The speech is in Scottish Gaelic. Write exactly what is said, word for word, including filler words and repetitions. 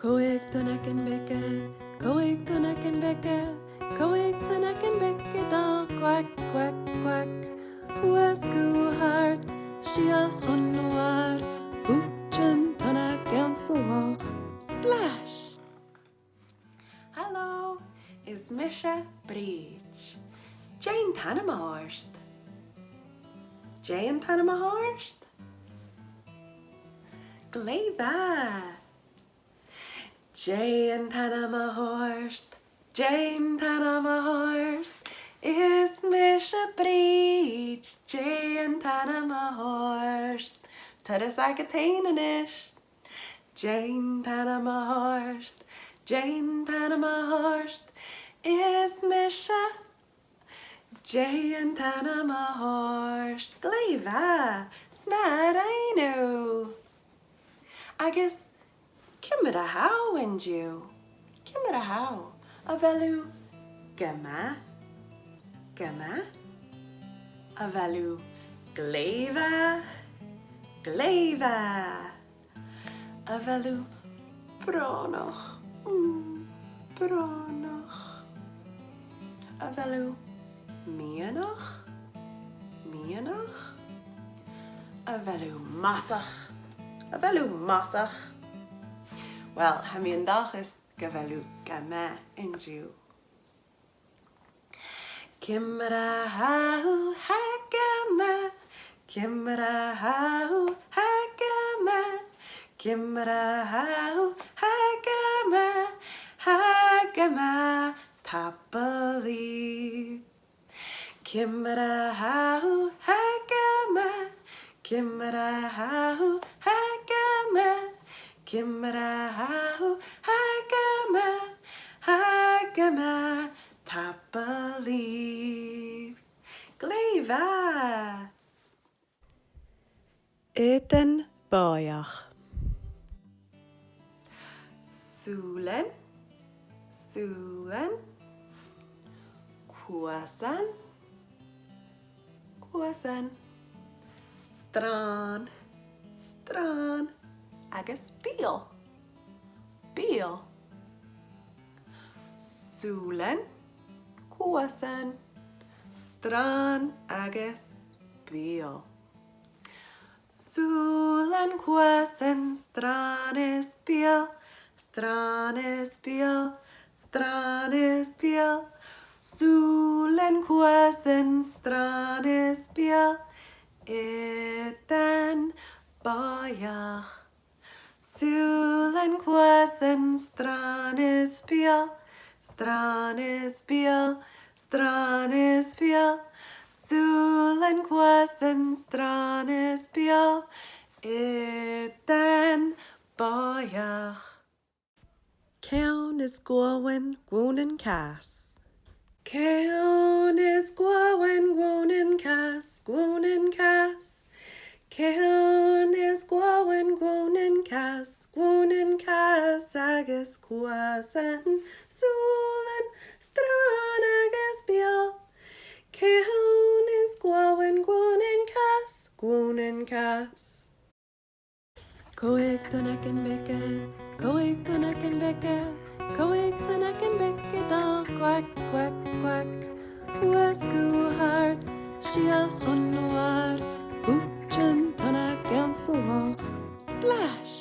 Còig tunnagan beaga, còig tunnagan beaga, còig tunnagan beaga, dà, quack, quack, quack. Shuas gu h-àrd, sìos chun an làir, thuit an tunnag anns a' bhàgh. Splash! Halò, is mise Brìd. Dè an t-ainm a th' ort? Dè an t-ainm a th' ort? Glè mhath! Dè an t-ainm a th' ort? Dè an t-ainm a th' ort? Is mise Brìd. Dè an t-ainm a th' ort? Turas agad fhèin a-nis. Dè an t-ainm a th' ort? Dè an t-ainm a th' ort? Is mise. Dè an t-ainm a th' ort? Glè mhath! 'S math a rinn thu! Agus ciamar a tha thu an-diugh? Ciamar a tha thu? A bheil thu gu math? Gu math? A bheil thu glè mhath? Glè mhath! A bheil thu brònach? Mm, brònach. A bheil thu meadhanach? Meadhanach. A bheil thu mosach? A bheil thu mosach? Uill, tha mi an dòchas gu bheil thu gu math an-diugh. Ciamar a tha thu? Tha gu math. Ciamar a tha thu? Tha gu math. Ciamar a tha thu? Tha gu math. Tha gu math. Tapadh leibh. Ciamar a tha thu? Tha gu math. Ciamar a tha thu? Tha gu math. Ciamar a tha thu? Tha gu math. Tha gu math. Tapadh leibh. Glè mhath! Aodann bòidheach. Sùilean, sùilean. Cuasan, cuasan. Sròn, sròn. Agus beul, beul. Sùilean, cuasan, sròn agus beul. Sùilean, cuasan, sròn is beul, sròn is beul, sròn is beul. Sùilean, cuasan, sròn is beul. Aodann bòidheach. Sùilean, cuasan, sròn is beul, sròn is beul, sròn is beul. Sùilean, cuasan, sròn is beul. Aodann bòidheach. Ceann is gualainn, gualainn cas. Ceann is gualainn, gualainn cas, gualainn cas. Ceann is gualainn, gualainn cas, gualainn cas. Agus cuasan, sùilean, sròn agus beul. Ceann is gualainn, gualainn cas, gualainn cas. Còig tunnagan beaga, còig tunnagan beaga, còig tunnagan beaga, dà, quack, quack, quack. Shuas gu h-àrd, sìos chun an làir, thuit an tunnag anns a' bhàgh. Splash!